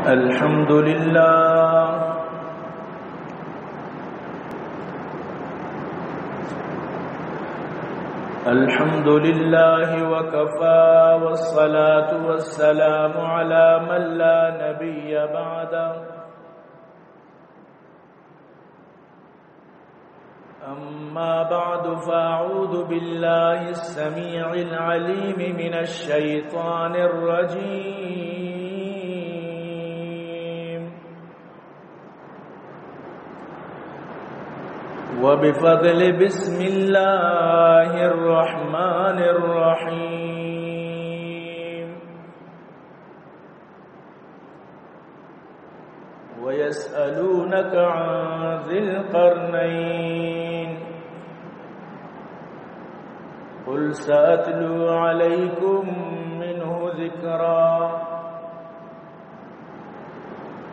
الحمد لله. الحمد لله وكفى، والصلاة والسلام على من لا نبي بعده. أما بعد، فأعوذ بالله السميع العليم من الشيطان الرجيم. وبفضل بسم الله الرحمن الرحيم. ويسألونك عن ذي القرنين، قل سأتلو عليكم منه ذكرا.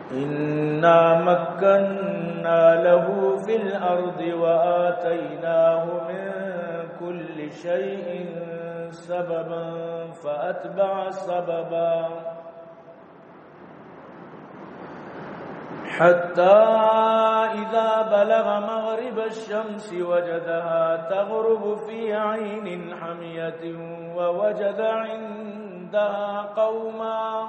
إنا مكنا له في الأرض وآتيناه من كل شيء سببا فأتبع سببا. حتى إذا بلغ مغرب الشمس وجدها تغرب في عين حمية ووجد عندها قوما.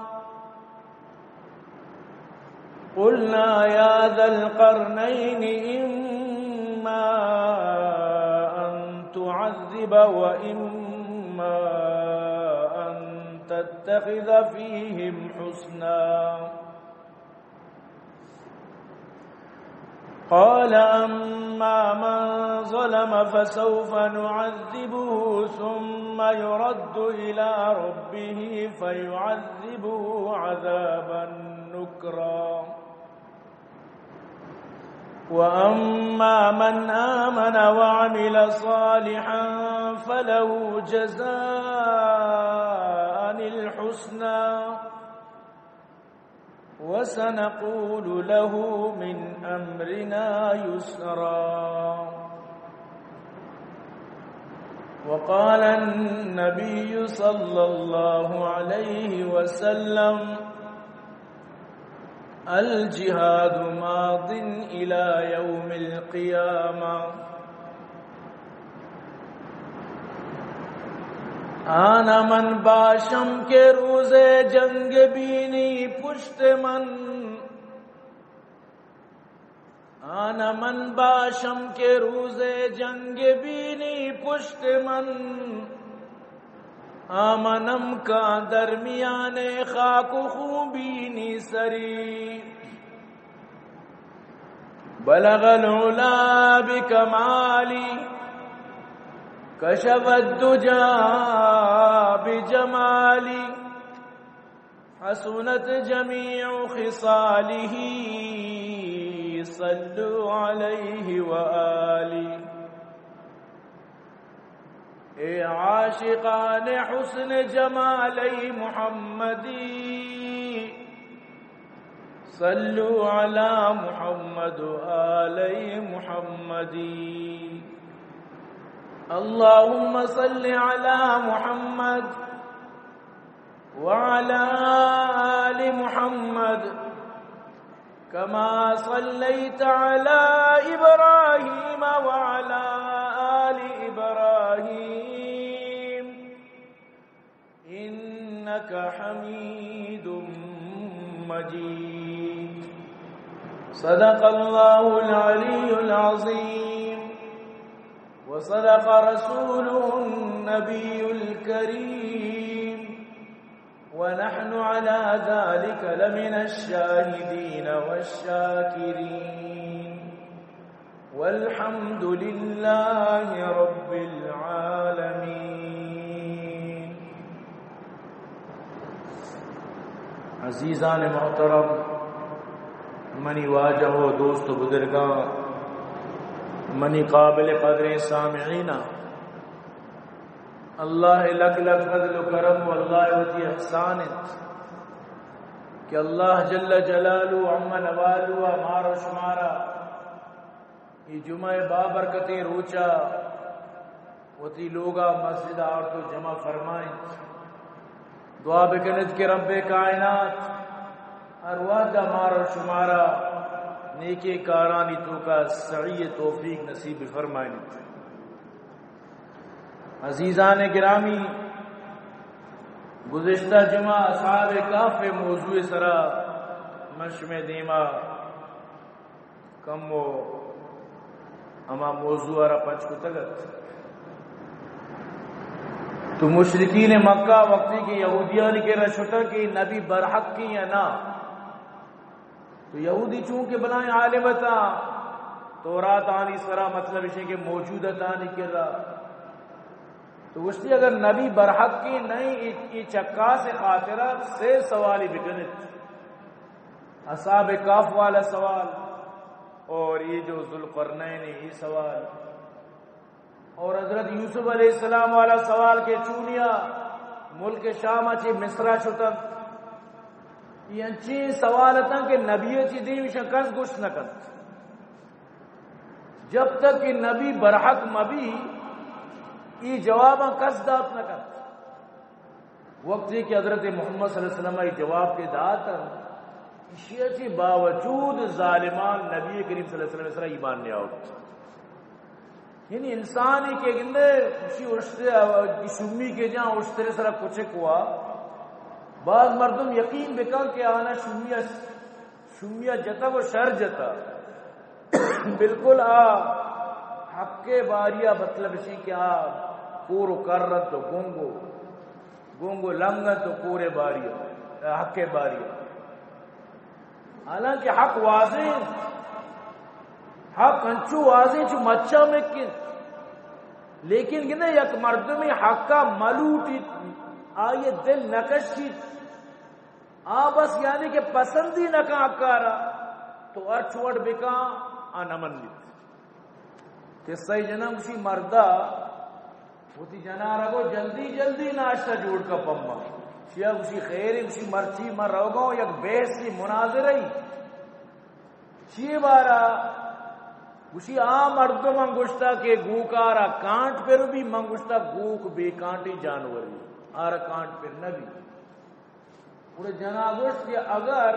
قلنا يا ذا القرنين إما أن تعذب وإما أن تتخذ فيهم حسنا. قال أما من ظلم فسوف نعذبه ثم يرد إلى ربه فيعذبه عذابا نكرا. وأما من آمن وعمل صالحا فله جزاء الحسنى وسنقول له من أمرنا يسرا. وقال النبي صلى الله عليه وسلم: الجهاد ماض إلى يوم القيامة. آن من باشم کہ روز جنگ بینی پشت من، آن من باشم کہ روز جنگ بینی پشت من، آ منم کاں درمیان خاک و خون بینی سری. بلغ العلا بكمالي، كشف الدجى بجمالي، حسنت جميع خصاله، صلوا عليه وآله. اے عاشقان حسن جمال محمدی، صلوا على محمد وآل محمدی. اللهم صل على محمد وعلى آل محمد كما صليت على إبراهيم وعلى آل إبراهيم إنك حميد مجيد. صدق الله العلي العظيم وصدق رسوله النبي الكريم ونحن على ذلك لمن الشاهدين والشاكرين والحمد لله رب العالمين. عزیزان محترم، منی واجہ و دوست و بزرگاں، منی قابل قدریں سامعیناں، اللہ ءِ لک لک فضل و کرم و اللہ ءِ وتی احسان انت کہ اللہ جل جلالہ عم نوالہ ءَ مارا و شمارا اے جمعہ ءِ بابرکتیں روچا وتی لوگا مسجد ءَ آورت و جمع فرمائینت۔ دعا بکنت کہ رب کائنات ہر وہد ءَ مارا شمارا نیکیں کارانی توکا سعی توفیق نصیب فرمائینیت۔ عزیزان گرامی، گزشتہ جمعہ اصحاب کہف موضوع سرا من شمے دیما کمو ہما موضوع ءَ را پچ کتگ ات۔ تو مشرکین مکہ وقتی کہ یہودیانی کرا شتاں کہ نبی برحق ایں یا نہ، تو یہودی چونکہ بلائیں عالم اتاں، تورات آنی سرا مطلب اش کہ موجود ات آنی کرا، تو گوشتی اگر نبی برحق ایں نہیں، اے، اے چکاس خاطرہ سے سوالی بکنت۔ اصحاب کہف والا سوال اور یہ جو ذوالقرنین ہے، یہ سوال، اور حضرت یوسف علیہ السلام والا سوال کہ چونیا ملک شام ءَ چہ مصر ءَ شتگ، یہ انچیں سوال اتاں کہ نبی ءَ چہ دیم ایشاں کس گوشت نہ کنت۔ جب تک کہ نبی برحق مبی، یہ جواباں کس دات نہ کنت۔ وقتی کہ حضرت محمد صلی اللہ علیہ وسلم ءَ جواب کہ دات، ایشی ءَ چہ باوجود ظالمان نبی کریم صلی اللہ علیہ وسلم ءِ سرا ایمان نیاورت۔ یعنی انسانی کہ گندے، ایشی اشتر، شومی کہ جاں اشتر سرا کچک ہوا، بعض مردم یقین بکن کہ آنا شومی ءَ، شومی ءَ جتگ و شر جتگ۔ بالکل آ حق ءِ باری ءَ، مطلب اش کہ آ کور و کر انت و گنگ و گنگ و لنگ انت و کور ءِ باری ءَ، حق ءِ باری ءَ۔ حالانکہ حق واضح انت، حق انچو واضح انت چو مچا مک انت، لیکن گندے یک مردمے حق ءَ ملوٹیت، آئی ءِ دل نکشیت، آ بس یعنی کہ پسندی نکاں حق ءَ را، تو ہرچ وڑ بکاں آ نمنیت۔ قصہ جناں گوشی مردا وتی جنارا گو جلدی جلدی ناشتہ جوڑ کا پما۔ شیا گوشی خیر، گوشی مرچی من روگاں یک بحثی مناظرہ ای۔ چی بارا؟ گوشی آ مردم من گوشتا کہ گوکارا کانٹ پر بی، من گوشتا گوک بے کانٹی جانوری، آرا کانٹ پر نہ بی۔ گڑا جنا گوشت کہ اگر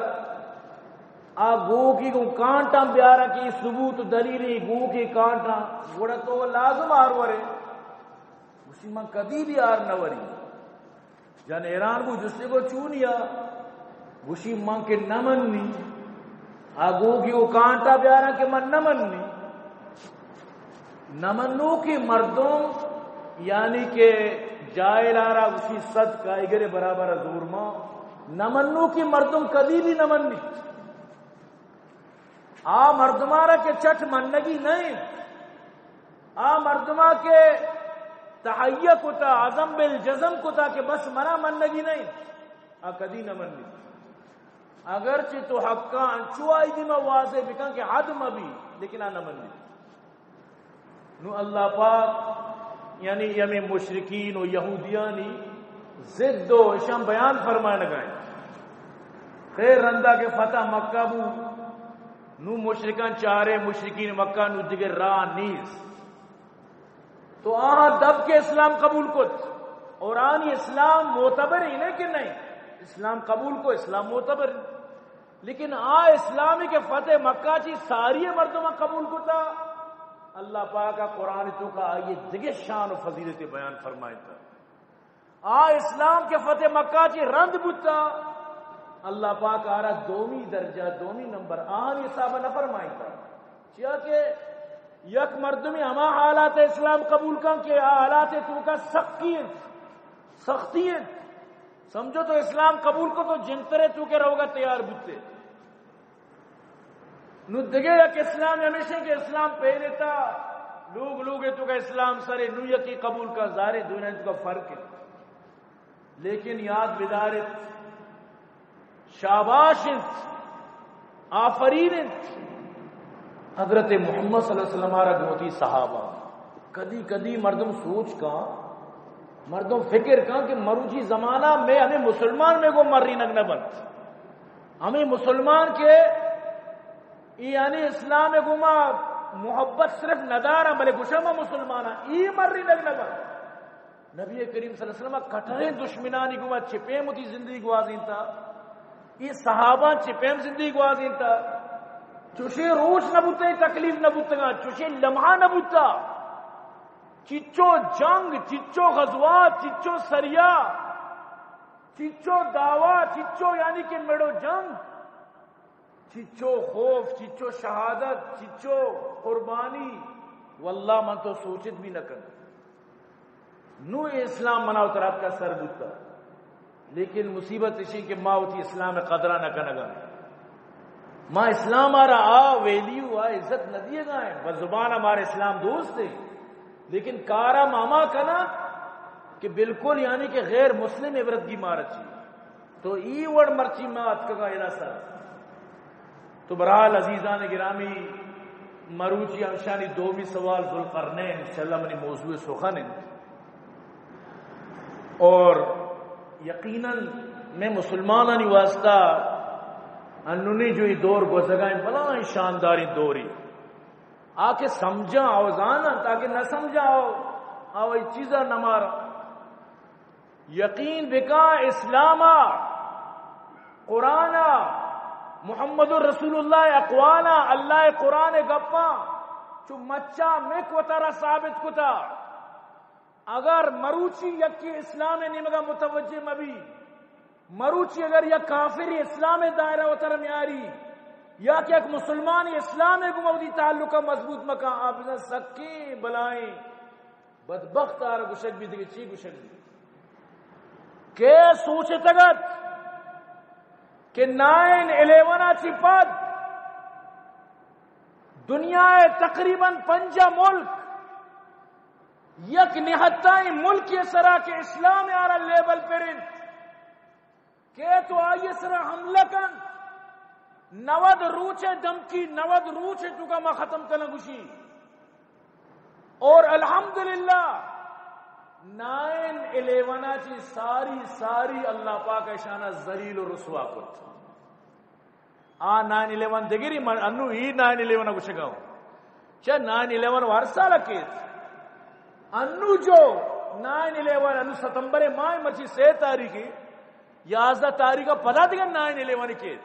آ گوکی گوں کانٹاں بیارا کہ ثبوت و دلیل ای گوکی کانٹاں، گڑا تو لازم آر ورے۔ گوشی من کدی بھی آر نہ وری۔ جن حیران بو، جستے کو چونیا؟ گوشی من کہ نہ منی۔ آ گوکی گوں کانٹا بیارا کہ من نہ منی۔ نہ منوکیں مردم، یعنی کہ جاہل آرا گوشی صد کائیگر برابر زور ما، نہ منوکیں مردم کدی بھی نہ منی۔ آ مردمارا کہ چٹ منگی نہیں، آ مردما کہ تہیہ کتا، عزم بالجزم کتا کہ بس منا منگی نہیں، آ کدی نہ منی۔ اگرچہ تو حقا انچو آئی دیما واضح بکن کہ حد مبی، لیکن آ نہ منی۔ نو اللہ پاک یعنی ہمیں مشرکین و یہودیانی ضد و اشان بیان فرمائنگا انت۔ خیر، رندا کہ فتح مکہ بو، نو مشرکان چارے، مشرکین مکہ نو دگہ راہ نیست۔ تو آہاں دب کے اسلام قبول کت اور آنی اسلام معتبر ہی نہیں کہ نہیں، اسلام قبول کو، اسلام معتبر۔ لیکن آ اسلامی کہ فتح مکہ چی ساری مردم قبول کتا، اللہ پاک قرآن توکا آئی دگہ شان و فضیلت بیان فرمائیتا۔ آ اسلام کہ فتح مکہ چی رند بوتا، اللہ پاک آرا دومی درجہ، دومی نمبر آنی حساب نہ فرمائیتا۔ چیا کہ یک مردمی ہما حالات اسلام قبول کن کہ آ حالات توکا سختی انت، سختی انت۔ سمجھو تو اسلام قبول کو تو جنترے توکے روگا تیار بوتے۔ نو دگہ یک اسلام ہمیشہ کہ اسلام پہلے تا لوگ لوگ توکا اسلام سرے، نو یکی قبول کا، ظاہر ہے دوئیں توکا فرق ہے۔ لیکن یاد بدارت، شاباش انت، آفرین انت حضرت محمد صلی اللہ علیہ وسلم آرا گوں وتی صحابہ۔ کدی کدی مردم سوچ کن، مردم فکر کن کہ مروچی زمانہ میں ہمیں مسلمان میں گوں مرینگ نہ بنت۔ ہمیں مسلمان کہ ای یعنی اسلام گوما محبت صرف ندارا، بلے گوشا ما مسلمان ہاں، ای مرینگ نہ بنت۔ نبی کریم صلی اللہ علیہ وسلم کٹریں دشمنانی گوما چہ پیم وتی زندگی گوازینتا۔ اے صحابہ چہ پیم زندگی گوازینتا؟ چوشیں روچ نہ بوتگ، تکلیف نہ بوتگاں، چوشیں لمحہ نہ بوتا۔ چچو جنگ، چچو غزوات، چچو سریا، چچو دعویٰ، چچو یعنی کہ مڑو جنگ، چچو خوف، چچو شہادت، چچو قربانی، واللہ من تو سوچت بھی نہ کنت۔ نوں اے اسلام منا و ترا اتکا سر بوتا، لیکن مصیبت اشی کہ ما وتی اسلام قدرا نہ کنگا۔ ما اسلام آرا آ ویلیو، آ عزت نہ دیگا ہیں۔ بس زبان ہمارا اسلام دوست ہے، لیکن کارا ما ہما کنا کہ بالکل یعنی کہ غیر مسلم عبرت گی مارا چی۔ تو ای وڑ مرچی ما اتکگا ادا سر۔ تو بہرحال عزیزان گرامی، مروچی ہمشانی دومی سوال ذوالقرنین، انشاءاللہ منی موضوع سخن انت۔ اور یقیناً میں مسلمانانی واسطہ انونی جو ای دور گوزگائیں بلائیں شانداریں دوری، آ کہ سمجھاں آو زاناں، تا کہ نہ سمجھاں آو، آو ای چیزا نہ مارا۔ یقین بکا اسلاما، قرآنا، محمد رسول اللہ اقوالا، اللہ قرآن گپاں، چو مچا مک وتارا ثابت کتا۔ اگر مروچی یکی اسلام نیمگا متوجہ مبی، مروچی اگر یک کافر اسلام دائرہ وتارا میاری، یا کہ یک مسلمان اسلام گما وتی تعلقہ مضبوط مکا، آ بزن سکیں بلائیں بدبخت آرا گوشگ بی، دگہ چی گوشگ بی؟ کہ سوچتگت کہ نائن الیون چی پد دنیا تقریباً پنجاہ ملک یک نہتائیں ملکی سرا کہ اسلام آرا لیبل پر انت، کہ تو آئی سرا حملہ کن، نود روچ دمکی، نود روچ توکا ما ختم کناں گوشی۔ اور الحمدللہ نائن الیون چی ساری، ساری اللہ پاک اشانا ذلیل و رسوا کت۔ آ نائن الیون دگری من انو ای نائن الیون گوشگا ہوں۔ چہ نائن الیون ہر سال کیت۔ انو جو نائن الیون، انو ستمبر ماہ مرچی سے تاریخ، یازدہ تاریخ پدا دگہ نائن الیون کیت۔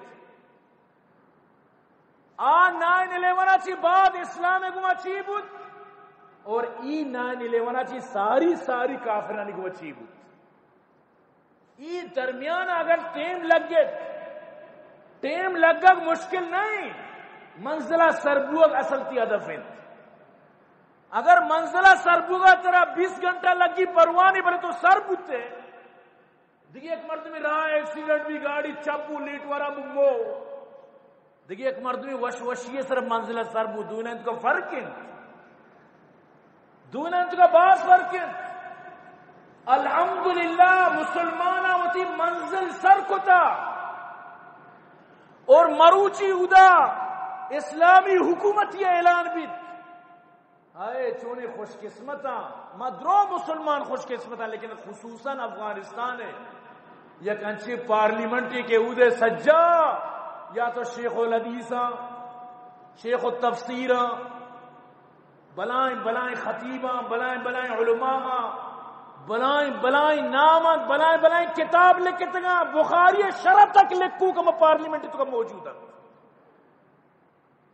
آ نائن الیون چی بعد اسلام گما چی بود؟ اور ای نائن الیون چی ساری، ساری کافرانی گما چی بود؟ ای درمیان اگر ٹیم لگت، ٹیم لگگ مشکل نہیں، منزلہ سر بوگ اصل تی ہدف انت۔ اگر منزلہ سر بوگا ترا بیس گھنٹہ لگی پروانی بلے تو سر بوتے، دگہ یک مردمی راہ ایکسیڈنٹ بی، گاڑی چپ بو، لیٹ ورا بو مو۔ دگہ یک مردمی وش وشی سر منزل سر بو، دوئینان توکا فرق انت۔ دوئینان توکا باز فرق انت۔ الحمدللہ مسلماناں وتی منزل سر کتا اور مروچی اودا اسلامی حکومتی اعلان بیت۔ ہائے چونیں خوش قسمتاں، ما درو مسلمان خوش قسمتاں، لیکن خصوصاً افغانستان ء یک انچیں پارلیمنٹے کہ اودے سجا یا تو شیخ الحدیثاں، شیخ التفسیراں، بلائیں بلائیں خطیباں، بلائیں بلائیں علماءاں، بلائیں بلائیں ناماں، بلائیں بلائیں کتاب لکھتگاں، بخاری شرح تک لکھوک ہم پارلیمنٹ توکا موجود انت۔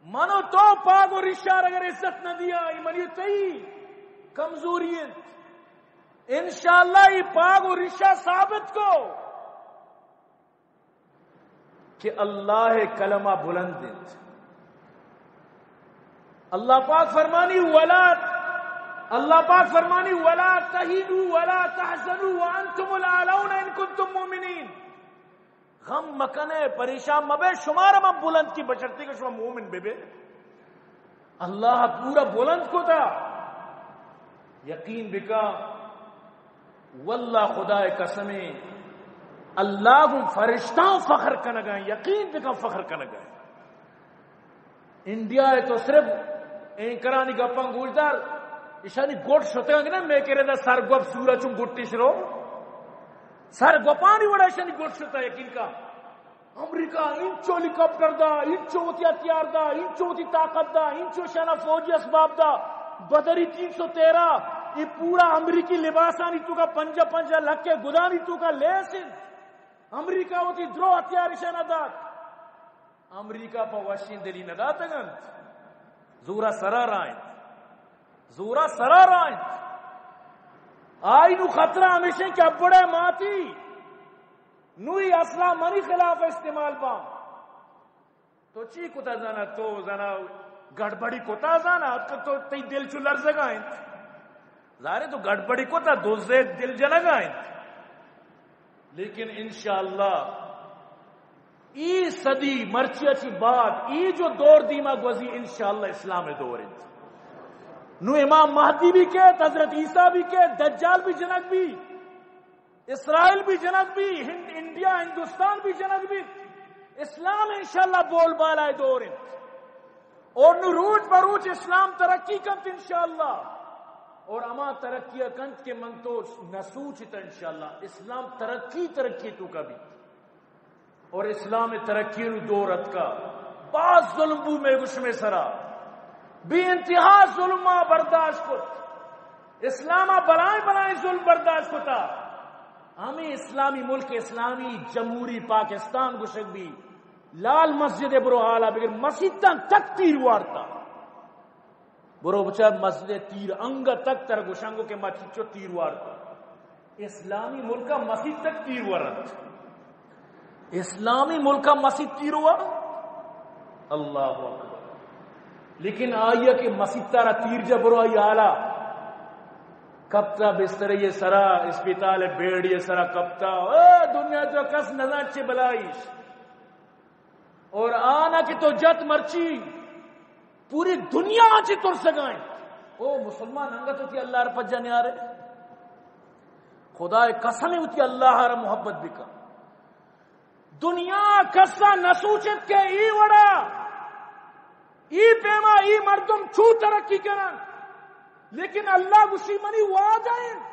من و تو پاگ و ریشار اگر عزت نہ دیا، ای منی و تئی کمزوری انت۔ انشاءاللہ ای پاگ و ریشا ثابت کو کہ اللہ کلمہ بلند انت۔ اللہ پاک فرمانی، ولا، اللہ پاک فرمانی، ولا تهنوا ولا تحزنوا وانتم الاعلون ان کنتم مؤمنین۔ غم مکنے، پریشان مبے، شمارا من بلند کی، بشرطی کہ شما مومن ببے۔ اللہ پورا بلند کتا۔ یقین بکا، واللہ خدا قسمیں، اللہ گوں فرشتاں فخر کنگا، یقین بکا فخر کنگا۔ انڈیا ء تو صرف اینکرانی گپاں گوشدار، ایشانی گٹ شتگ انت نہ، مئے کرا دا سر گپ سورا چون گٹی شرو۔ سر گپانی وڑا ایشانی گٹ شتا، یقین کا۔ امریکہ انچو ہیلی کاپٹر دا، انچو وتی ہتھیار دا، انچو وتی طاقت دا، انچو شانا فوجی اسباب دا۔ بدری تین سو تیرہ، یہ پورا امریکی لباسانی توکا پنجاہ پنجاہ لکھ کے گدانی توکا لیس انت۔ امریکہ وتی درو ہتھیار اشاں نہ دات۔ امریکہ پہ وشیں دلی نہ داتگ انت۔ زورا سرا را انت۔ زورا سرا را انت۔ آئی نو خطرہ ہمیشیں کہ ابڑے ماتی نوی اسلحہ منی خلاف استعمال باں۔ تو چی کتا زانا؟ تو زانا گڑبڑی کتا زانا؟ تو تئی دل چو لرزگا انت۔ ظاہر ہے تو گڑبڑی کتا، دزے دل جنگا انت۔ لیکن انشاءاللہ ای صدی مرچی چی بعد ای جو دور دیما گوزی، انشاءاللہ اسلام دور انت۔ نو امام مہدی بھی کیت، حضرت عیسیٰ بھی کیت، دجال بھی جنگ بھی، اسرائیل بھی جنگ بھی، ہند، انڈیا، ہندوستان بھی جنگ بھی۔ اسلام انشاءاللہ بول بالا دور انت۔ اور نو روچ بروچ اسلام ترقی کنت انشاءاللہ۔ اور ہما ترقی کنت کہ من تو نہ سوچتا انشاءاللہ۔ اسلام ترقی، ترقی توکا بیت۔ اور اسلام ترقی نو دور اتکا۔ باز ظلم بو مئے گشمے سرا۔ بے انتہا ظلم ما برداشت کت۔ اسلام ء بلائیں بلائیں ظلم برداشت کتا۔ ہمیں اسلامی ملک، اسلامی جمہوری پاکستان گشگ بی، لال مسجد برو حالا بگر، مسیتاں تک تیر وارتا۔ برو بچار مسجد تیر انگت تک تر گشنگو کہ ما چچو تیر وارتا۔ اسلامی ملک مسیت تک تیر ورنت۔ اسلامی ملک مسیت تیر ہوا۔ اللہ اکبر۔ لیکن آئی کہ مسیت تارا تیر جا برو آئی حالا کپتا، بستر یہ سرا، اسپتال بیڈ یہ سرا کپتا۔ اے دنیا جو کس نزان چے بلائیش۔ اور آنا کہ تو جت مرچی پوری دنیا چی ترسگائیں۔ او مسلمان، انگت ہوتی اللہ را پجا نیارے۔ خدا قسم ہوتی اللہ را محبت بکا۔ دنیا کسا نہ سوچت کہ ای وڑا، ای پیما ای مردم چو ترقی کنن، لیکن اللہ گوشی منی وعدہ انت،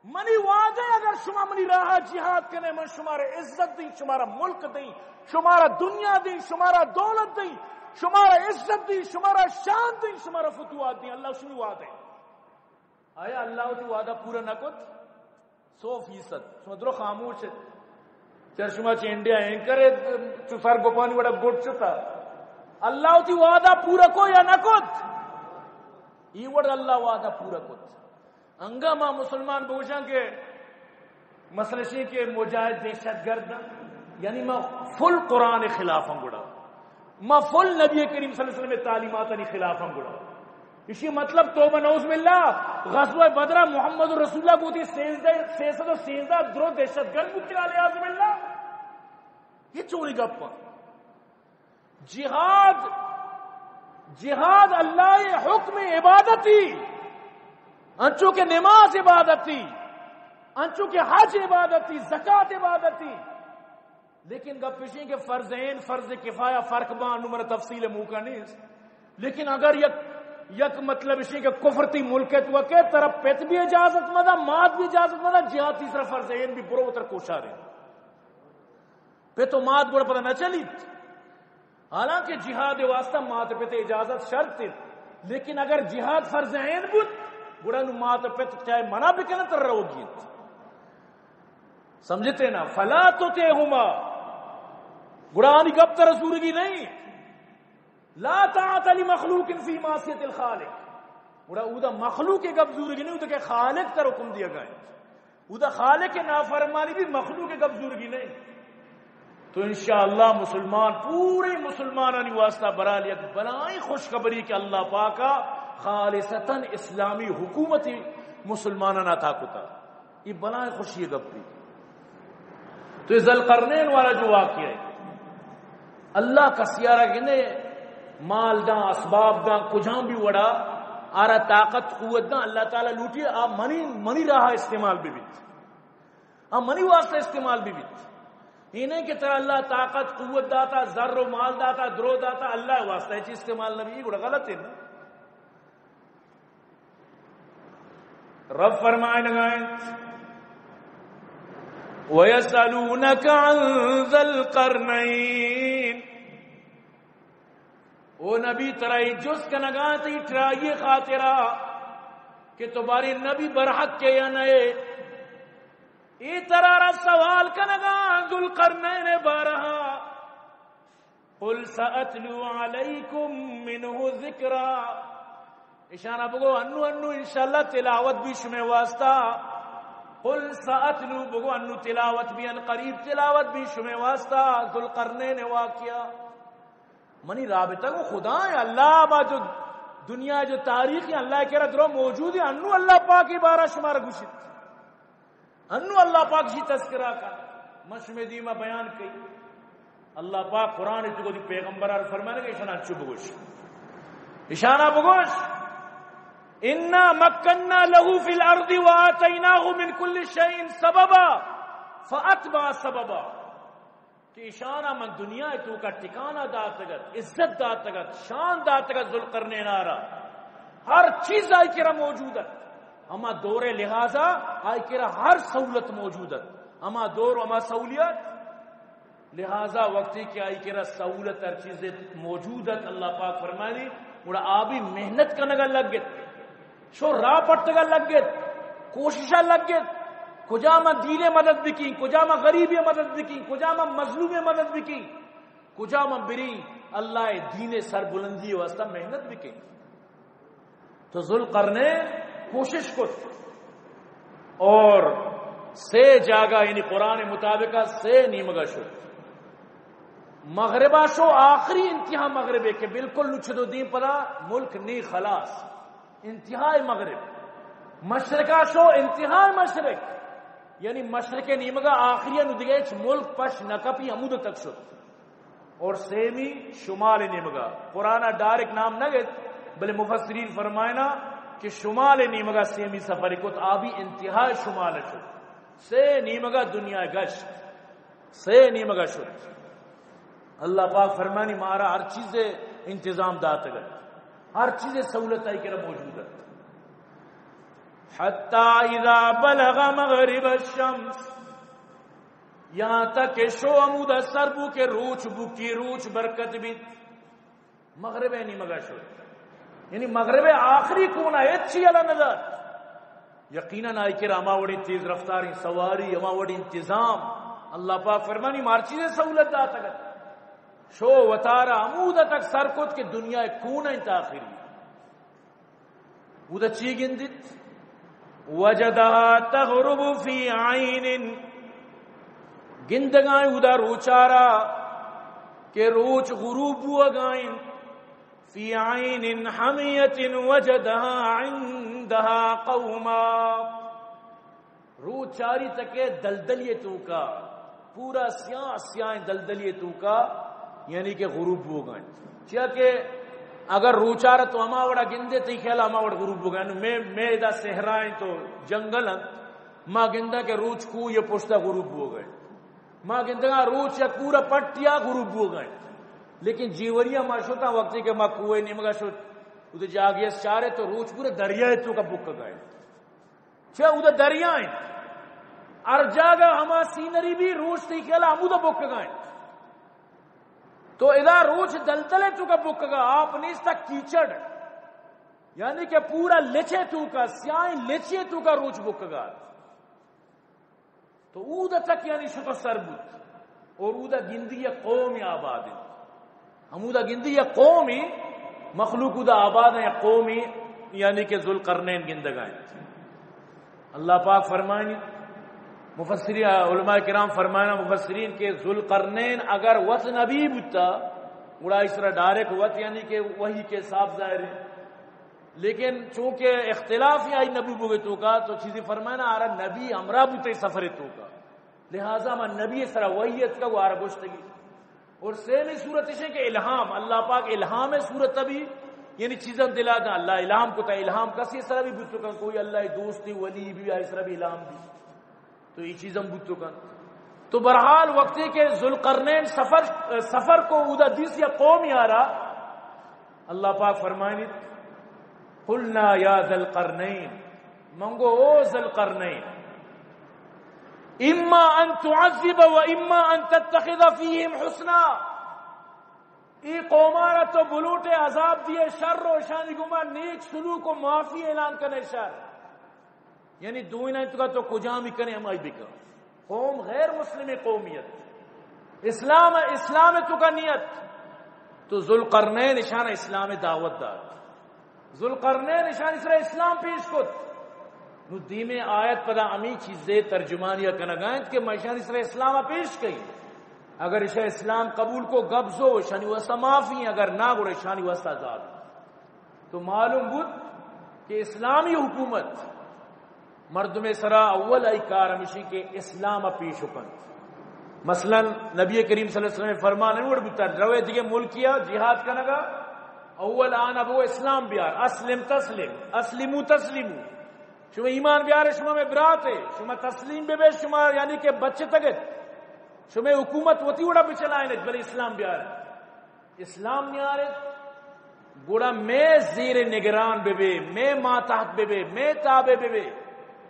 منی وعدہ، اگر شما منی راہ جہاد کنے، من شمارا عزت دیں، شمارا ملک دیں، شمارا دنیا دیں، شمارا دولت دیں، شمارا عزت دیں، شمارا شان دیں، شمارا فتوحات دیں۔ اللہ شمی وعدہ انت۔ آیا اللہ وتی وعدہ پورا نہ کت؟ سو فیصد۔ شما درو خاموش ات۔ چر شما چہ انڈیا اینکر ات، چو سر گپانی وڑا گٹ شتا۔ اللہ وتی وعدہ پورا کو یا نہ کت؟ ای وڑ اللہ وعدہ پورا کت۔ انگا ما مسلمان بوشاں کہ مسئلہ شی کہ مجاہد دہشت گرد، یعنی ما فل قرآن خلاف ہم گڑا۔ ما فل نبی کریم صلی اللہ علیہ وسلم تعلیماتانی خلاف ہم گڑا۔ اسی مطلب توبہ نعوذ باللہ، غزوہ بدرہ محمد رسول اللہ گوتی سیزدہ، سیزدہ درو دہشت گرد بوتی، عیاذ باللہ۔ یہ چونی گپا؟ جہاد، جہاد اللہ حکم عبادتی، انچو کہ نماز عبادتی، انچو کہ حج عبادتی، زکات عبادتی۔ لیکن گپ اشیں کہ فرض عین، فرض کفایہ فرق باں، نو من تفصیل موقع نیست۔ لیکن اگر یک، یک مطلب اشیں کہ کفر تی ملک ات وکے، ترا پت بھی اجازت مدا، مات بھی اجازت مدا، جہاد تیسرا فرض عین بھی برو تر کوشارے۔ پت و مات گڑا پدا نہ چلیت۔ حالانکہ جہاد واسطہ مات پت اجازت شرط انت، لیکن اگر جہاد فرض عین بوت، گڑا نو مات پت چاہے منع بکنن تر روگی انت۔ سمجھتے نا؟ فلا تطعهما، گڑا آنی گپ تر زورگی نہیں۔ لا طاعة لمخلوق في معصية الخالق۔ گڑا اودا مخلوق گپ زورگی نہیں، اودا کہ خالق تر حکم دیا گئے۔ اودا خالق نافرمانی بھی مخلوق گپ زورگی نہیں۔ تو انشاءاللہ مسلمان، پورے مسلمانانی واسطہ برال یک بلائیں خوشخبری کہ اللہ پاکا خالصتاً اسلامی حکومت مسلمانان عطا کتا۔ یہ بلائیں خوشی گپ بھی۔ تو یہ ذوالقرنین والا جو واقعہ ہے، اللہ کسیارا گندے مال داں، اسباب داں، کجام بھی وڑا آرا طاقت قوت داں، اللہ تعالی لوٹی آ منی، منی راہ استعمال بھی بیت، آ منی واسطہ استعمال بھی بیت۔ یہ نہیں کہ ترا اللہ طاقت قوت داتا، زر و مال داتا، درو داتا، اللہ واسطہ یہ چیز استعمال نہ بھی، یہ بڑا غلط ہے نا۔ رب فرمائنگا انت، وَيَسْأَلُونَكَ عَنْ ذِي الْقَرْنَيْنِ، او نبی، ترا اے جست کنگا انت ای ٹرائی خاطرا کہ تو بارے نبی برحق کے یا نئے۔ اے ترا را سوال کنگا ذوالقرنین بارہا۔ قل سأتلو علیکم منہ ذکرا۔ اشانا بگو انو، انو انشاءاللہ تلاوت بی شمے واسطہ۔ قل سأتلو، بگو انو تلاوت بی، ان قریب تلاوت بی شمے واسطہ ذوالقرنین واقعہ۔ منی رابطہ گو خدا ہے، اللہ با جو دنیا جو تاریخ ہے، اللہ کرا درو موجود ہے، انو اللہ پاک بارہ شمار گوشت۔ انو اللہ پاک شی تذکرہ کا، من شمے دیما بیان کئی۔ اللہ پاک قرآن تو دی پیغمبر آر فرمانے کہ اشانا چو بگوش، اشانا بگوش، انا مکننا لہ فی الارض وآتیناہ من کل شیء سببا فاتبع سببا۔ کہ اشانا من دنیا توکا ٹکانہ داتگت، عزت داتگت، شان داتگت ذوالقرنین آرا۔ ہر چیز آئی کرا موجود ات۔ ہما دور لحاظا آئی کرا ہر سہولت موجود ات۔ ہما دور ہما سہولیت لہذا وقتی کہ آئی کرا سہولت ہر چیز موجود ات، اللہ پاک فرمانی، گڑا آ بھی محنت کنگا لگت۔ شو راہ پٹگا لگت، کوششا لگت، کجا ما دین مدد بکی، کجا ما غریب مدد بکی، کجا ما مظلوم مدد بکی، کجا ما بری اللہ دین سربلندی واسطہ محنت بکی۔ تو ذوالقرنین کوشش کت اور سے جاگہ، یعنی قرآن مطابق سے نیمگا شد۔ مغربا شو آخری انتہا مغربے کہ بالکل نچ دو دین پدا ملک نی خلاص۔ انتہائی مغرب، مشرقا شو انتہائی مشرق، یعنی مشرق نیمگا آخری انو دیگہ ہچ ملک پش نہ کپی، ہمود تک شد۔ اور سیمی شمال نیمگا، قرآن ڈائریکٹ نام نہ گت، بلے مفسرین فرمائنا کہ شمال نیمگا سیمی سفر کت، آ بھی انتہائی شمال شد، سے نیمگا دنیا گشت، سے نیمگا شد۔ اللہ پاک فرمانی، مارا ہر چیز انتظام داتگت، ہر چیز سہولت آئی کرا موجود ات۔ حتی اذا بلغ مغرب الشمس، یہاں تک کہ شو ہمودا سر بو کہ روچ بکی، روچ برکت بیت۔ مغرب نیمگا شد، یعنی مغرب آخری کونا ہچی یلہ نہ دات۔ یقیناً آئی کرا ہما وڑیں تیز رفتاریں سواری، ہما وڑیں انتظام، اللہ پاک فرمانی، مار چیزیں سہولت داتگ ات۔ شو وتارا ہمودا تک سر کت کہ دنیا کونا انت آخری۔ اودا چی گندیت؟ وجدها تغرب في عين، گندگائیں اودا روچارا کہ روچ غروب بوگائیں۔ في عين حمية وجدها عندها قوما۔ روچ چاری تکے دلدلی توکا، پورا سیاہ سیاہیں دلدلی توکا، یعنی کہ غروب بوگائیں۔ چیا کہ اگر روچارا تو ہما وڑا گندے، تئی خیال ہما وڑ غروب بوگائیں۔ میں، میں ادا صحرائیں تو جنگل انت، ما گنداں کہ روچ کوہ یہ پشتا غروب بوگائیں۔ ما گندگا روچ یک پورا پٹیا غروب بوگائیں۔ لیکن جیوریا ما شتاں، وقتی کہ ما کوہ نیمگا شت، ادے جاگیس چارے تو روچ پورا دریائے توکا بکگائیں۔ چہ اودا دریا انت، ہر جاگہ ہما سینری بھی روچ تئی خیال ہمودا بکگا انت۔ تو ادا روچ دلدلے توکا بکگا، آپ نیستا، کیچڑ، یعنی کہ پورا لچے توکا، سیاہیں لچے توکا روچ بکگا۔ تو اودا تک یعنی شتو سر بوت اور اودا گندی یک قوم آباد انت۔ ہمودا گندی یک قومی مخلوق اودا آباد ہیں، یک قومی، یعنی کہ ذوالقرنین گندگا انت۔ اللہ پاک فرمائنی، مفسرین، علماء کرام فرمائنا، مفسرین، کہ ذوالقرنین اگر وت نبی بوتا، گڑا اس طرح ڈائریکٹ وت، یعنی کہ وحی کے حساب ظاہر ہے۔ لیکن چونکہ اختلاف ہی آئی نبی بوگے توکا، تو چیزی فرمائنا، آرا نبی ہمراہ بوتے سفر توکا۔ لہذا ما نبی سرا وحی اتکا، گو آرا گوشتگی۔ اور سیمی صورت اش ہے کہ الہام، اللہ پاک الہام صورت بھی، یعنی چیزاں دلا دا، اللہ الہام کو تا، الہام کسی سرا بھی بوتو کن، کوئی اللہ دوست ولی بھی آئی سرا بھی الہام بھی۔ تو یہ چیزاں بوتو کن۔ تو بہرحال وقتی کہ ذوالقرنین سفر، سفر کو اودا دیس یا قوم یارا، اللہ پاک فرمائنیت، قلنا یا ذا القرنین، من گو او ذوالقرنین، اما ان تعذب و اما ان تتخذ فیہم حسنا، ای قومارا تو بلوٹے عذاب دیے شر و اشانی گما نیک سلوک و معافی اعلان کنے شر، یعنی دوئیناں توکا تو کجامی کنے ہمائی بکن۔ قوم غیر مسلم قومیت، اسلام، اسلام تو کا نیت۔ تو ذوالقرنین اشان اسلام دعوت دات۔ ذوالقرنین اشانی سرا اسلام پیش کت۔ نو دیمے آیت پدا ہمی چیزے ترجمانی کنگا انت کہ ما اشانی سرا اسلام پیش کئی۔ اگر اشا اسلام قبول کو، گبزو، اشانی واسطہ معافی ہیں، اگر نہ، گڑا اشانی واسطہ عذاب۔ تو معلوم بود کہ اسلامی حکومت مردم سرا اول آئی کار ہمیشی کہ اسلام پیش کنت۔ مثلاً نبی کریم صلی اللہ علیہ وسلم فرمان انور بوتا، روے دیگه ملکیا جہاد کنگا، اول آن ابو اسلام بیار، اسلم تسلم، اسلمو تسلمو۔ شما ایمان بیار، شما میں برات ہے، شما تسلیم بے بے، شما یعنی کہ بچتگت، شما حکومت وتی وڑا بچلائنت، بلے اسلام بیار۔ اسلام نیارت، گڑا میں زیر نگران بے بے، میں ماتحت بے بے، میں تابع بے بے،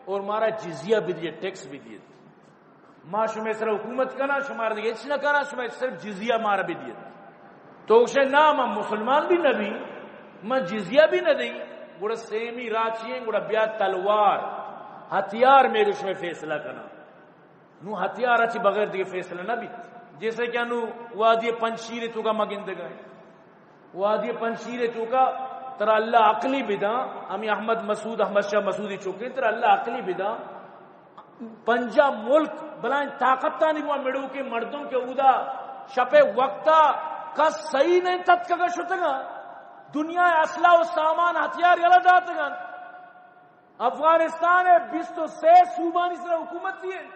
اور مارا جزیہ بدیے، ٹیکس بدیے۔ ما شمے سر حکومت کنا، شمار دیگه ہچ نہ کنا، شما صرف جزیہ مارا بدیے۔ تو گوشے نا، من مسلمان بھی نہ بھی، من جزیہ بھی نہ دی۔ گڑا سیمی راچی ہیں، گڑا بیا تلوار، ہتھیار میں شمے فیصلہ کنا۔ نو ہتھیار چی بغیر دیگه فیصلہ نہ بیت۔ جیسے کہ انو وادی پنجشیر تو کا مگندگا ہے۔ وادی پنجشیر تو کا ترا اللہ عقلی بداں، ہمیں احمد مسعود، احمد شاہ مسعودی چوکے، ترا اللہ عقلی بداں۔ پنجا ملک بلائیں طاقتانی بوا مڑو کے مردم کے اودا شپے وقتا کس صحیح نہیں تتکگا شتگا۔ دنیا اسلحہ و سامان ہتھیار یلا داتگا۔ افغانستان ہے، بیست و سے صوبانی سر حکومت دیے۔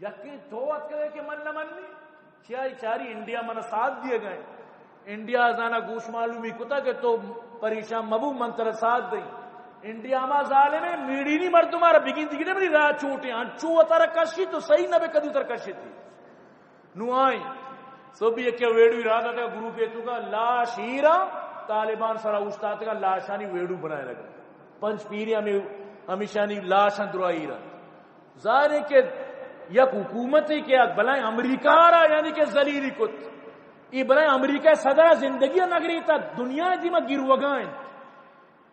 یقین تو اتکگے کہ من نہ منی؟ چیا چاری انڈیا من ساتھ دیے گئے۔ انڈیا زانا گوش معلومی کتا کہ تو پریشان مبو، من ترا ساتھ دیں۔ انڈیا ما ظالم ہے، میڑینی مردم آرا بگین دیگی منی راہ چوٹے، انچو وتارا کشی تو صحیح نہ بے کدو تر کشی تھی۔ نو آئیں۔ سو بھی ایک ویڈیو را داتا گروپ ہے تو کا لاش ہیرا، طالبان سرا اوشتاتے کا لاشانی ویڈیو بنائے لگا۔ پنچ پیری ہمیں، ہمیشانی لاش ہیں درا ہیرا۔ ظاہر ہے کہ یک حکومت ہے کہ یک بلائیں امریکہ را یعنی کہ ذلیلی کت۔ یہ بلائیں امریکہ صدر زندگی نگری تا دنیا دیما گیروگائیں۔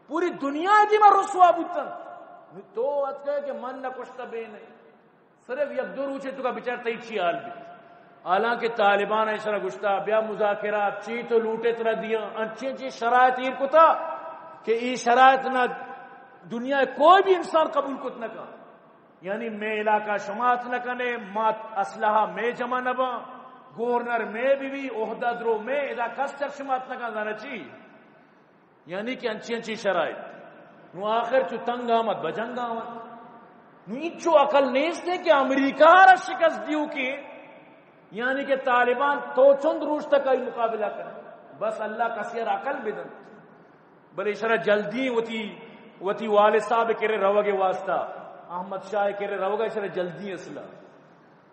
پوری دنیا دیما رسوا بوتن۔ تو اتکے کہ من نہ کشتا بے نہیں۔ صرف یک دو روچے تو کا بچار تئی چی حال بیت۔ حالانکہ طالبان ایشرا گشتا، بیا مذاکرات، چی تو لوٹے ترا دیاں، انچیں چی شرائط ایر کتا کہ ای شرائط نہ دنیا کوئی بھی انسان قبول کت نہ کن۔ یعنی میں علاقہ شما ات نہ کنے، ما اسلحہ میں جمع نہ باں، گورنر میں بھی بھی، عہدہ درو میں، ادا کس چر شما ات نہ کن، زانا چی؟ یعنی کہ انچی انچی شرائط۔ نو آخر چو تنگ آمد، بجنگ آمد۔ نو انچو عقل نیست ہے کہ امریکہ را شکست دیو کہ، یعنی کہ طالبان تو چند روچ تک آئی مقابلہ کر۔ بس اللہ کسی را عقل بدن۔ بلے اشرا جلدی وتی، وتی والد صاحب کرے روگے واسطہ، احمد شاہ کرے روگا اشرا جلدی اصلا۔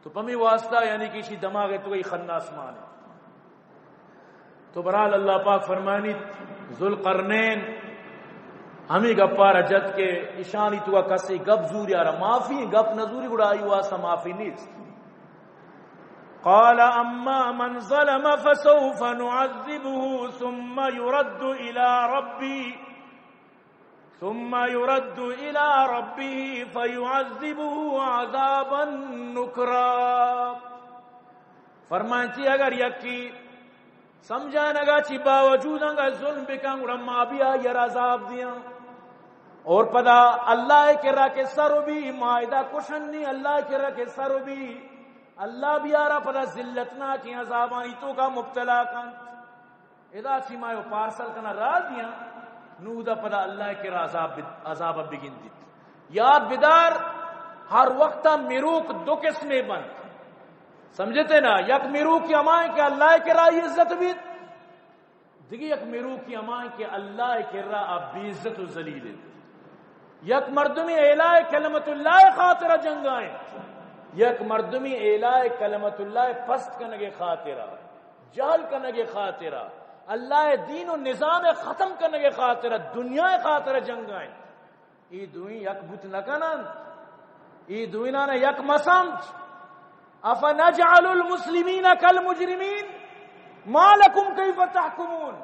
تو پمی واسطہ یعنی کہ اسی دماغ تو ای خناس مان ہے۔ تو برحال اللہ پاک فرمانی ذوالقرنین ہمیں گپارا جت کہ اشانی تو کسی گپ زوری آرا معافی، گپ نہ زوری گڑا آئی واسطہ معافی نیست۔ قال اما من ظلم فسوف نعذبه ثم يرد الى ربه ثم يرد إلى ربه فيعذبه عذابا نكرا۔ فرمائنتی اگر یکی سمجھانگا چی باوجود انگا ظلم بکن، گڑا ما بھی آئی را عذاب دیاں۔ اور پدا اللہ کرا کہ سر بھی، ما ادا کشن نہیں، اللہ کرا کہ سر بھی، اللہ بیارا پدا ذلتناکیں عذابانی تو کا مبتلا کن۔ ادا چی ما یو پارسل کنا راہ دیاں، نو دا پدا اللہ کرا عذاب بد-، عذاب بگندیت۔ یاد بدار، ہر وقتا مروک دو قسمے بنت۔ سمجھتے نا؟ یک مروکی ہمائیں کہ اللہ کرا عزت بیت، دیگه یک مروکی ہمائیں کہ اللہ کرا بے عزت و ذلیل انت۔ یک مردمی اعلاء کلمت اللہ خاطرہ جنگائیں، یک مردمی اعلاء کلمت اللہ پست کنگے خاطرہ، جہل کنگے خاطرہ، اللہ دین و نظام ختم کنگے خاطرہ، دنیا خاطرہ جنگائیں۔ ای دوئیں یک بوت نکنن، ای دوئینانا یک مسمج۔ افنجعل المسلمین کالمجرمین ما لکم کیف تحکمون۔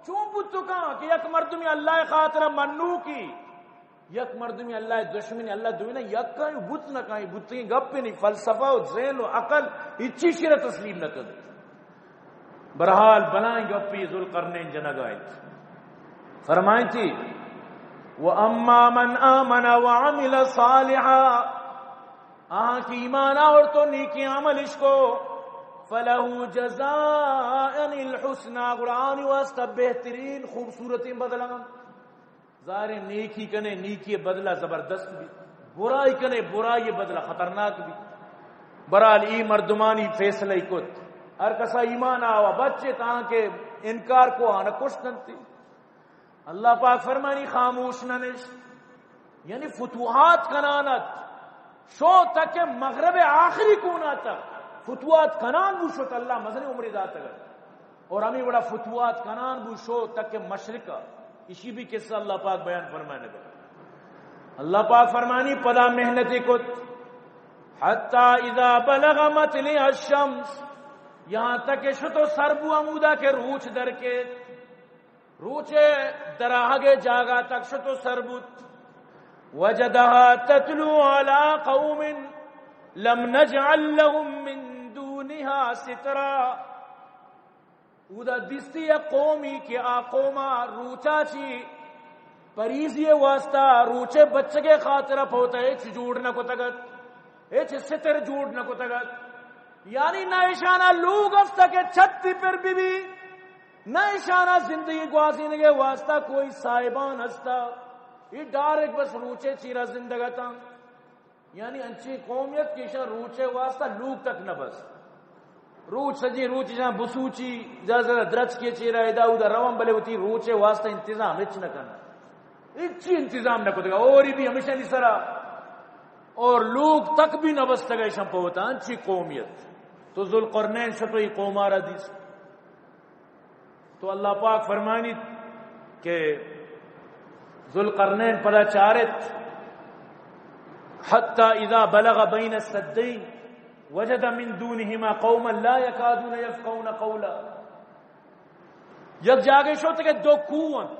چون بوت کن کہ یک مردمی اللہ خاطرہ منوکی، یک مردمی اللہ دشمنی، اللہ دوینا یک کائیں بوت نہ کائیں، بوتیں گپ نہیں، فلسفہ و ذہن و عقل ہچی شیرا تسلیم نہ کنت۔ بہرحال بلائیں گپی ذوالقرنین جنگا انت۔ فرمائنتی، "وَأَمَّا مَنْ آمَنَ وَعَمِلَ صَالِحًا"، آہاں کہ ایمان آورت و نیکی عملش کو، "فَلَهُ جَزَاءً الْحُسْنَىٰ"، گڑا آنی واسطہ بہترین خوبصورتیں بدلہ۔ ظاہر ہے، نیکی کنے، نیکی بدلہ زبردست بی، برائی کنے، برائی بدلہ خطرناک بی۔ بہرحال ای مردمانی فیصلہ ای کت، ہر کسا ایمان آوا بچے تاں کہ انکار کو آنا کشتنتی۔ اللہ پاک فرمانی خاموش نہ نشت، یعنی فتوحات کنان ات، شو تک مغرب آخری کونا تک فتوحات کنان بو شت، اللہ مزنی عمری داتگ ات۔ اور ہمیں وڑا فتوحات کنان بو شو تک مشرق ء۔ اسی بھی قصہ اللہ پاک بیان فرمائنے گا۔ اللہ پاک فرمانی پدا محنت کت، "حتی اذا بلغ مطلع الشمس"، یہاں تک کہ شتو سر بو ہمودا کہ روچ در کے، روچے دراہگے جاگا تک شتو سر بوت، "وجدها تطلع على قوم لم نجعل لهم من دونها سترا"، اودا دیستی یک قومی کہ آ قوما روچا چی پریزی واسطہ، روچے بچگے خاطرہ پوتا ہچ جوڑ نہ کتگت، ہچ ستر جوڑ نہ کتگت۔ یعنی نہ اشانا لوگ افتا کہ چھتی پر بی بی، نہ اشانا زندگی گوازینگے واسطہ کوئی صاحبان ہستا۔ یہ ڈائریکٹ بس روچے چیرا زندگتاں۔ یعنی انچیں قومیت کہ ایشاں روچے واسطہ لوگ تک نہ بس۔ روچ سجیں روچ ایشاں بسوچی، زیادہ زیادہ درچکے چیرا ادا اودا روان، بلے وتی روچے واسطہ انتظام ہچ نہ کنن۔ ہچی انتظام نہ کتگا۔ اور بھی ہمیشہ نی سرا۔ اور لوگ تک بھی نہ بستگا ایشاں پہ وتا، انچیں قومیت۔ تو ذوالقرنین شتو ای قومارا دیس۔ تو اللہ پاک فرمانیت کہ ذوالقرنین پدا چارت، "حتی اذا بلغ بین السدین وجد من دونهما قوما لا یکادون یفقهون قولا"۔ یک جاگے شت کہ دو کوہ انت،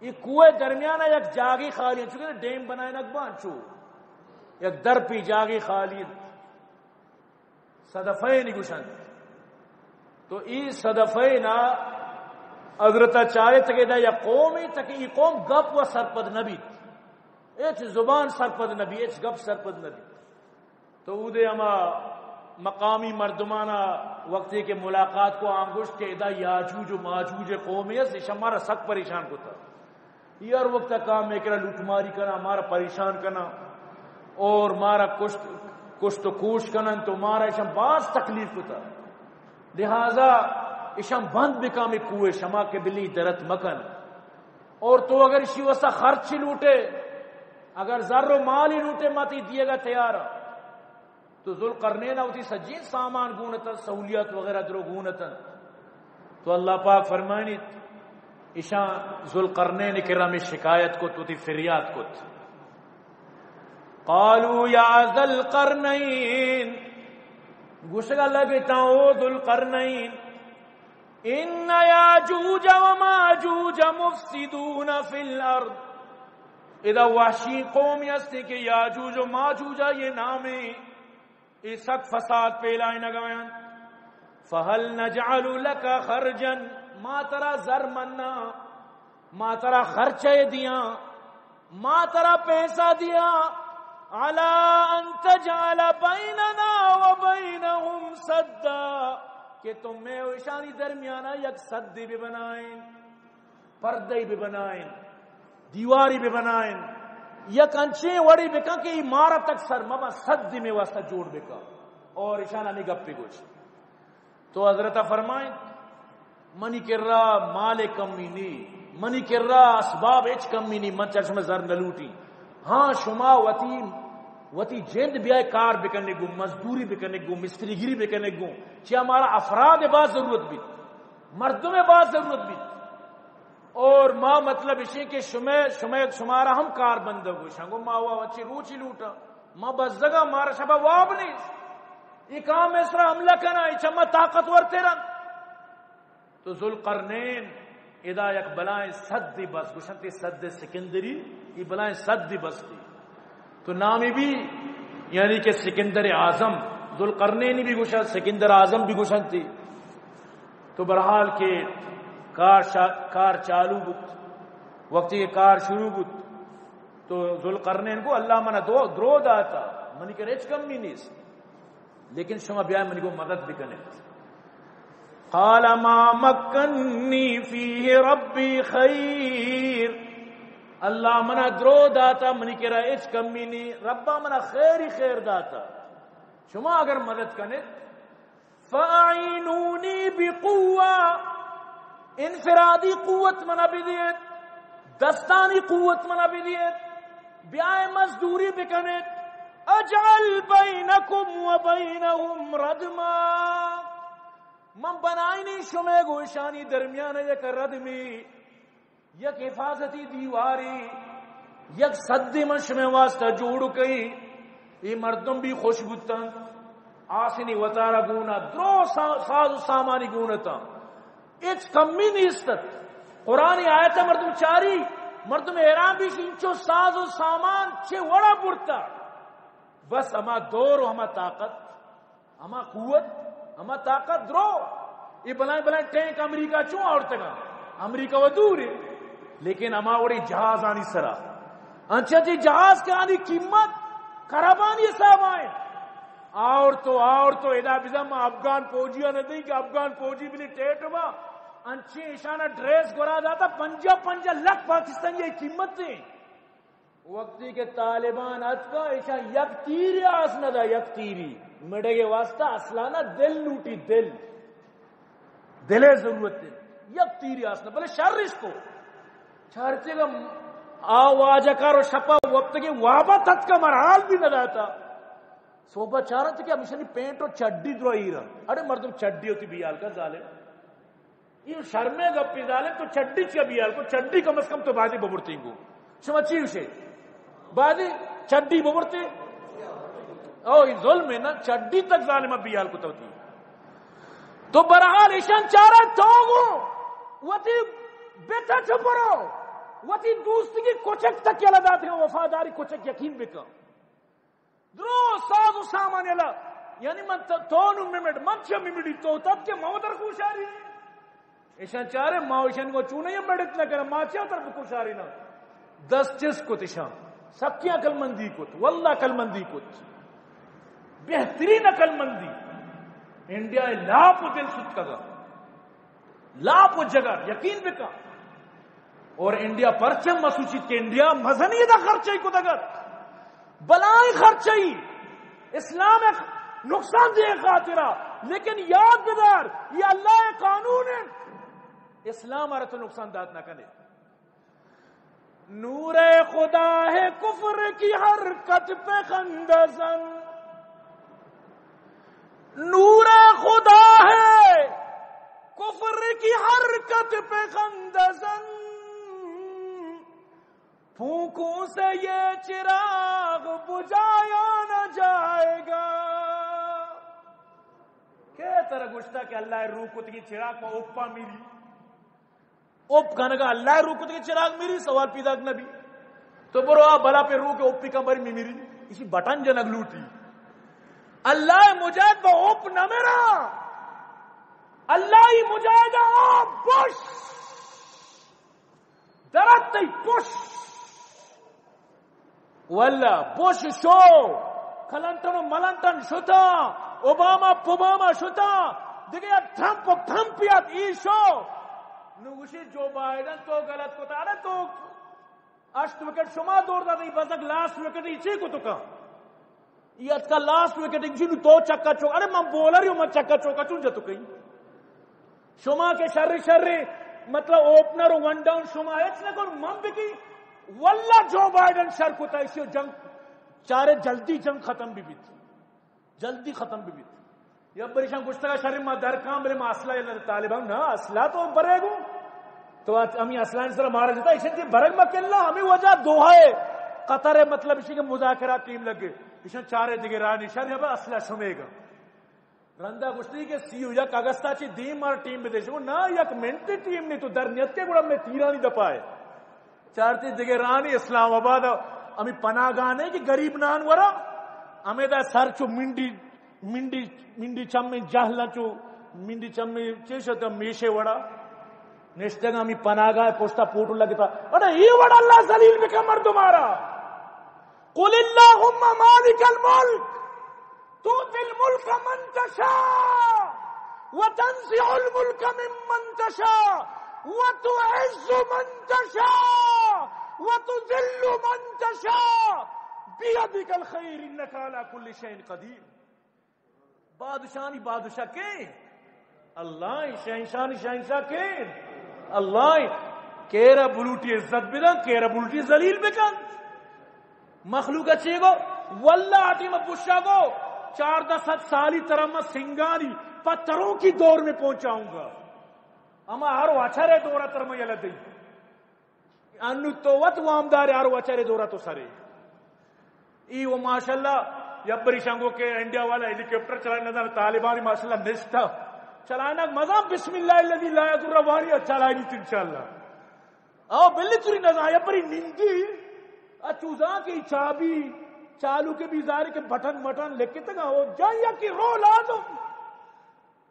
یہ کوہ درمیان یک جاگے خالی انت، چونکہ ڈیم بنائے نگبان چو یک درپی جاگے خالی انت۔ صدفین گوشنت۔ تو ای صدفین حضرت چارے تک ادا یا قومی تک ای قوم گپ و سرپد نبیت۔ ہچ زبان سرپد نبی، ہچ گپ سرپد نبی۔ تو اودے ہما مقامی مردمانا وقتی کہ ملاقات کو آنگوشت کہ ادا یاجوج و ماجوج قومی است، ایشاں مارا سک پریشان کتا۔ یہ ہر وقت کام میں کرا لوٹ ماری کنا، مارا پریشان کنا اور مارا کشت، کشت و کوش کنن، تو مارا ایشاں باز تکلیف کتا۔ لہذا ایشاں بند بکا میں کوئے شما کہ بلی درت مکن۔ اور تو اگر اشی وسا خرچ لوٹے، اگر زر و مالی لوٹے، ما تی دیگا تیار ہاں۔ تو ذوالقرنین وتی سجین سامان گون اتنت، سہولیات وغیرہ درو گون اتنت۔ تو اللہ پاک فرمانیت، ایشاں ذوالقرنین کرا ہمے شکایت کت، وتی فریاد کت۔ قالوا یا ذا القرنین، گوشگا لگتاں، او ذوالقرنین، ان یاجوج و ماجوج مفسدون فی الارض۔ ادا وحشی قومی ہستی کہ یاجوج و ماجوجا یہ نامیں، یہ سک فساد پیلائنگا انت۔ فہل نجعل لک خرجا، ما ترا زر منا، ما ترا خرچہ دیاں، ما ترا پیسہ دیاں، علی ان تجعل بیننا و بینہم سدا، کہ تو میں و اشانی درمیانا یک سدی بہ بنائیں، پردے بہ بنائیں، دیواری بہ بنائیں، یک انچیں وڑی بکن کہ ای مارا تک سر مبا، سدی میں واسطہ جوڑ بکن اور اشان ہمیں گپی گوش۔ تو حضرت فرمائیں، منی کرا مال کمی نی، منی کرا اسباب ہچ کمی نی، من چرش میں زر نہ لوٹی۔ ہاں، شما وتی، وتی جند بیائے کار بکنے گو، مزدوری بکنے گو، مستری گیری بکنے گو، چیا مارا افراد باز ضرورت بیت، مردم باز ضرورت بیت۔ اور ما مطلب اشی کہ شما، شما، شمارا ہم کار بندہ گو، شنگو ما وا وچی روچی لوٹا، ما بزگا مارا شبا واب نیست۔ یہ کام اسرا حملہ کنا، یہ چما طاقتور تیرن۔ تو ذوالقرنین ادا یک بلائیں سد بس، گوشنتی سد سکندری، یہ بلائیں سد بستی۔ تو نامی بھی، یعنی کہ سکندر اعظم، ذوالقرنین بھی گوشن، سکندر اعظم بھی گوشن تھی۔ تو بہرحال کہ کار شا-، کار چالو بوت، وقتی کہ کار شروع بوت، تو ذوالقرنین کو اللہ منا دو، درو داتا، منی کہ ہچ کمی نیست۔ لیکن شما بیا منی کو مدد بکنے۔ قال ما مکنی فیہ ربی خیر۔ اللہ منا درو داتا، منی کرا ہچ کمی نی، ربا منا خیر ہی خیر داتا۔ شما اگر مدد کنے، فاعینونی بقوہ، انفرادی قوت منا بدیت، دستانی قوت منا بدیت، بیائے مزدوری بکنیت، اجعل بینکم و بینہم ردما، من بنائینی شمے گوشانی درمیان یک ردمی، یک حفاظتی دیواری، یک سدے من شمے واسطہ جوڑ کئی۔ اے مردم بھی خوش بوتن، آسنی وتارا گونا، درو سا-، ساز و سامانی گونتا۔ ہچ کمی نیست۔ قرآن آیت مردم چاری، مردم حیران بھی انچو ساز و سامان چے وڑا برتا۔ بس ہما دور و ہما طاقت، ہما قوت، ہما طاقت درو۔ یہ بلائیں بلائیں ٹینک امریکہ چوں آورتگا؟ امریکہ و دور ہے، لیکن ہما وڑی جہازانی سرا، انچہ چی جہاز کہ آنی قیمت کربانی حساب آئیں۔ آور تو، آور تو، ادا بزن ما افغان فوجی نہ دیں کہ افغان فوجی بلی ٹیٹ با، انچیں اشانہ ڈریس گورا داتا، پنجاہ، پنجاہ لکھ پاکستانی یہ قیمت دیں۔ وقتی کہ طالبان اتکا، ایشاں یک تیری آس نہ دا، یک تیری۔ مڑے کے واسطہ اصلاً دل لوٹی، دل۔ دلے ضرورت ہے۔ یک تیری آس نہ، بلے شر اس کو۔ چارتے گا آ واجہ کار و شپا وقت کے وابا تتکا مر حال بھی نہ داتا۔ صوبہ چارت کہ ہمیشہ نی پینٹ و چڈی درو ایرا۔ اڑے مردم چڈی ہوتی بیال کا ظالم۔ یہ شرمے گپی ظالم، تو چڈی چیا بیال کو، چڈی کم از کم تو بادی ببرتی گو۔ شما چی اسے؟ بادی چڈی ببرتی؟ او، یہ ظلم ہے نا، چڈی تک ظالم بیال کو توتی۔ تو برحال ایشان چارا تو گو، وتی بیتا چپرو، وتی دوست کی کچک تک یلا دات، وفاداری کچک یقین بکا۔ درو ساز و سامان یلا۔ یعنی من ت-، تو نو ممڑ، من چہ ممڑی تو تب کہ ما در کوشاری۔ ایشان چارے ما ایشان کو چونے یہ مڑت نہ کرا، ما چہ تر بکوشاری نا۔ دست چس کت ایشان۔ سکی عقل مندی کت، واللہ عقل مندی کت۔ بہترین عقل مندی۔ انڈیا لاپ و دل ست کگا۔ لاپ و جگر، یقین بکن۔ اور انڈیا پرچم مسوچیت کہ انڈیا مزنی دا خرچہ کتگت۔ بلائیں خرچہ۔ اسلام نقصان دہ خاطرہ۔ لیکن یاد بدار، یہ اللہ قانون ہے۔ اسلام آرا تو نقصان دات نہ کنے۔ نور خدا ہے کفر کی حرکت پہ خندہ زن، نور خدا ہے کفر کی حرکت پہ خندہ زن، پھوکوں سے یہ چراغ بجھایا نہ جائے گا۔ کہ ترا گوشتا کہ اللہ روح کتگی چراغ پہ اوپا میری؟ اوپ کنگا اللہ روح کتگی چراغ میری، سوال پیدا نہ بی۔ تو برو آ بلا پہ روح کے اوپی کن بری میری، اسی بٹن جنگ لوٹی۔ اللہ مجاہد با اوپ نہ میرا، اللہ ہی مجاہد آپ بش درت تئی پش۔ واللہ بش شو، کلنٹن و ملنٹن شتا، اوباما پوباما شتا، دگہ یک ٹرمپ و ٹرمپ یات ای شو۔ نو گوشی جو بائیڈن تو غلط کتا، ارے تو ہشت وکٹ شما دور داتا، ای بزگ لاسٹ وکٹ ای چی کتو کا؟ ای اتکا لاسٹ وکٹ، گوشی نو تو چکا چوک، ارے من بولر یو، من چکا چوکا چون جتو کئی؟ شما کہ شر شر، مطلب اوپنر و ون ڈاؤن شما ہچ نہ کن، من بکی۔ واللہ جو بائیڈن شر کتا، اسی جنگ چارے جلدی جنگ ختم بی بیت، جلدی ختم بی بیت۔ یا بریشان گوشتگا شر ما درکان، بلے ما اسلحہ یلا طالبان نا، اسلحہ تو برے گو۔ تو آج ہمیں اسلحہ سر مارا جتا، ایشن جی برگ ما کلا، ہمیں وجہ دوحہ ہے، قطر ہے، مطلب اسی کے مذاکرات ٹیم لگے، ایشن چارے دیگه راہ نشان یا اسلحہ شمیگا۔ رندا گوشتی کہ سی و یک اگستا چی دیم مار ٹیم بدے۔ شو نا، یک منٹ ٹیم نہیں، تو در نیت کے گڑا میں تیرانی دپائے۔ چارتی دگہ رانی اسلام آباد، ہمیں پناہ گاہ نہیں کہ غریب نان ورا، ہمیں دا سر چو منڈی، منڈی، منڈی چمیں جہلاں چو، منڈی چمیں چیش تا میشے وڑا نشتگ، ہمیں پناہ گاہ پشتا پوٹو لگتا۔ اڑے یہ وڑا اللہ ذلیل بکا مردم آرا۔ قل اللهم مالك الملك تؤتي الملك من تشاء وتنزع الملك ممن تشاء وتعز من تشاء وتذل من تشاء بيدك الخير إنك على كل شيء قدير۔ بادشاہانی بادشاہ کئے؟ اللہ ایں۔ شہنشاہانی شہنشاہ کئے؟ اللہ ایں۔ کیرا بلوٹی عزت بدن، کیرا بلوٹی ذلیل بکن۔ مخلوق چی گو؟ واللہ آتی میں پوچھا گو، چاردہ سد سالی ترا میں سنگانی پتھروں کی دور میں پہنچاؤں گا۔ اما ہر وچرے دورا تر میں یلہ دئی۔ انو تو وت وامدار یار وچرے دورا تو سرے۔ ای و ماشاءاللہ، یبری شنگو کہ انڈیا والا ہیلی کاپٹر چلائے نہ، طالبانی ماشاءاللہ نشتا۔ چلائنا مزا بسم اللہ الذی لا یضر وانی چلائنی انشاءاللہ۔ او بلی توری نزا یبری نندی۔ اچوزا کہ چابی چالو کے بھی ظاہر کہ بٹن مٹن لکھتے گا، او جان یا کہ رو لازم۔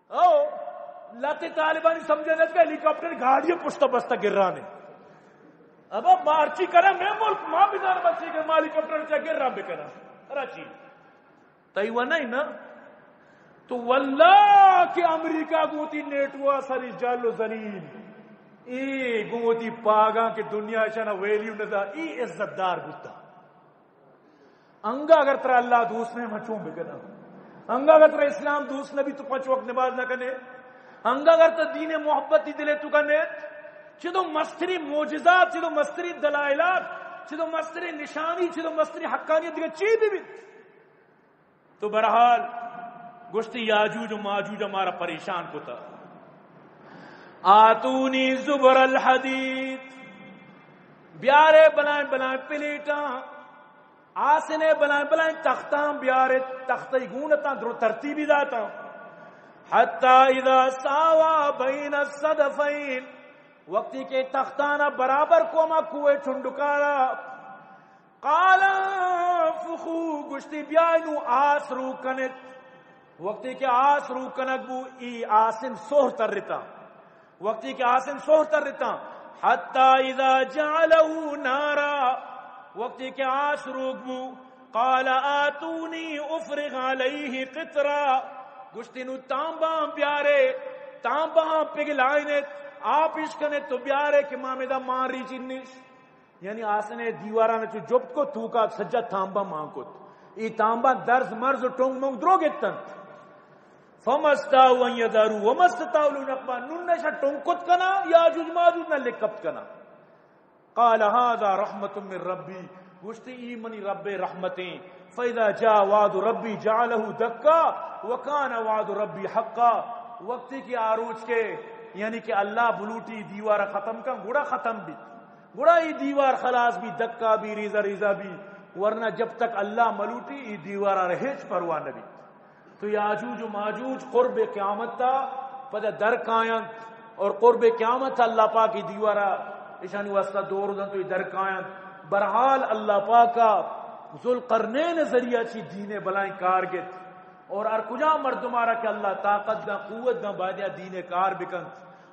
او، لہتے طالبانی سمجھے نہ کہ ہیلی کاپٹر گاڑی پشت بستہ گرانے۔ ابا مارچی کرا میں ملک ما بزان بچی کہ ما ہیلی کاپٹر چا گرا بکنا۔ کراچی۔ تئی و نہیں نا؟ تو واللہ کہ امریکہ گوتی نیٹو سری جل و ذلیل۔ ای گوتی پاگاں کہ دنیا چنا ویلیو ندا، ای عزت دار بوتا۔ انگا اگر ترا اللہ دوست نہ، ما چون بکناں؟ انگا اگر ترا اسلام دوست نہ بی تو پنچ وقت نماز نہ کنے؟ انگا اگر ترا دین محبت دی دلے تو کنے؟ چدو مستری معجزات، چدو مستری دلائلات، چدو مستری نشانی، چدو مستری حقانیت دیگہ چی بی بی؟ تو بہرحال گوشتی یاجوج و ماجوج ہمارا پریشان کتا۔ آتونی زبر الحدید، بیارے بلائیں بلائیں پلیٹاں، آسنے بلائیں بلائیں تختاں بیارے، تختی گونتاں درو ترتیبی داتاں۔ حتی اذا ساوا بین الصدفین، وقتی کہ تختانا برابر کو ہما کوہ چنڈکارا، قال انفخوا، گوشتی بیا نو آس رو کنت۔ وقتی کہ آس رو کنگ بو، ای آسن سوہ ترتا۔ وقتی کہ آسن سوہ ترتا، حتی اذا جعله نارا، وقتی کہ آس روک بو، قال آتونی افرغ علیه قطرا، گوشتی نو تانباں بیارے، تانباں پگلائنت، آپ اش کنت تو بیارے کہ ما ہمدا مان ریچی نش۔ یعنی آسنے دیواراں چو جپت کو، توکا سجا تانباں مان کت۔ ای تانباں درز مرز و ٹنگ منگ درو گتنت۔ فما استطاعوا ان یظهروا وما استطاعوا له نقبا۔ نون نشا ٹنگ کت کنا، یاجوج ماجوج نہ لکپت کنا۔ قال هذا رحمة من ربی، گوشتی ای منی رب رحمتیں۔ فاذا جاء وعد ربی جعله دکا وکان وعد ربی حقا۔ وقتی کہ آ روچ کے، یعنی کہ اللہ بلوٹی دیوارا ختم کن، گڑا ختم بیت۔ گڑا ای دیوار خلاص بی، دکا بی، ریزہ ریزہ بی، ورنہ جب تک اللہ ملوٹی ای دیوارا ہچ پرواہ نہ بیت۔ تو یاجوج و ماجوج قرب قیامت تا پدا در کاینت اور قرب قیامت اللہ پاک ای دیوارا اشانی واسطہ دور دنت تو ای در کاینت۔ بہرحال اللہ پاکا ذوالقرنین ذریعہ چی دین بلائیں کار گت اور ہر کجا مردمارا کہ اللہ طاقت دن، قوت دن، باید یا دین کار بکنت۔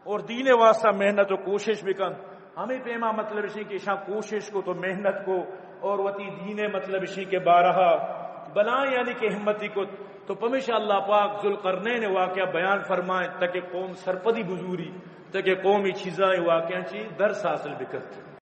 اور دین واسطہ محنت و کوشش بکنت۔ ہمیں پیما مطلب اشیں کہ اشاں کوشش کو تو محنت کو اور وتی دین مطلب اشیں کہ بارہا بلائیں یعنی کہ ہمتی کت تو پمیشا اللہ پاک ذوالقرنین واقعہ بیان فرمائیں تاکہ قوم سرپدی بزوری، تاکہ قوم ای چیزاں واقعہ چی درس حاصل بکنت۔